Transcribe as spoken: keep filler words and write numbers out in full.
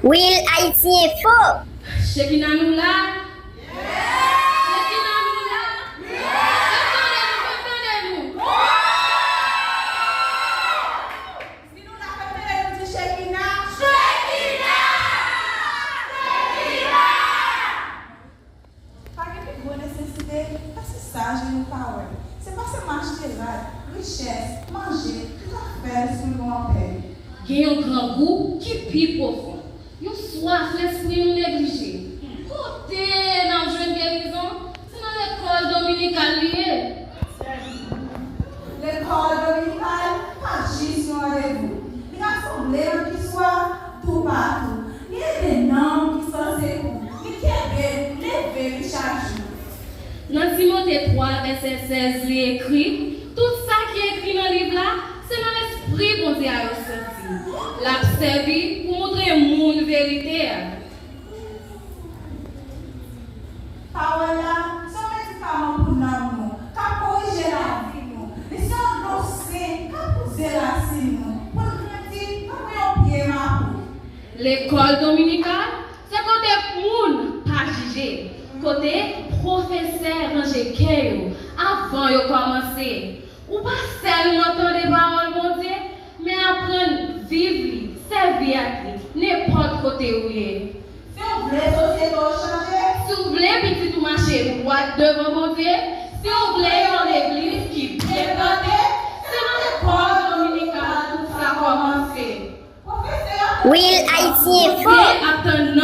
Real Haiti Info. Shekina, nou la? Shekina, nou la? Fè m tande nou, fè m tande nou. Si nou la, fè m tande nou di Shekina. Shekina! Shekina! Pa gen pi gwo nesesite pase sa je nou ka wè. Se pa sèlman achte rad, richès, manje, tout afè sou nou anpè. Gen yon grangou ki pi pwofon, yon swaf lespri nou neglije. Kote n ap jwenn gerizon? Se nan lekòl dominikal li ye. Lekòl dominikal pa jis yon randevou. Li rasanble nan kiswa toupatou. Li ede nanm ki san sekou. Li kenbe, leve li chak jou. Nan Timote twa, vèsè sèz, li ekri: Tout sa ki ekri nan liv la, se nan Lespri Bondye a yo soti. L ap sèvi pou montre moun verite a. Pawòl la se yon medikaman pou nanm nou, k ap korije lavi nou. Li se yon dlo sen k ap wouze rasin nou, pou n grandi tankou yon pye mapou. Lekòl dominikal se kote moun pa jije, kote pwofesè ranje kè yo avan yo kòmanse. Ou pa sèlman tande pawòl Bondye, men aprann viv li, sèvi ak li, nenpòt kote ou ye. Si w vle sosyete w chanje, si w vle pitit ou mache dwat devan Bondye, si w vle yon legliz ki byen plante, se nan lekòl dominikal tout sa kòmanse. Pwofesè a Real Haiti Info. Bondye ap tann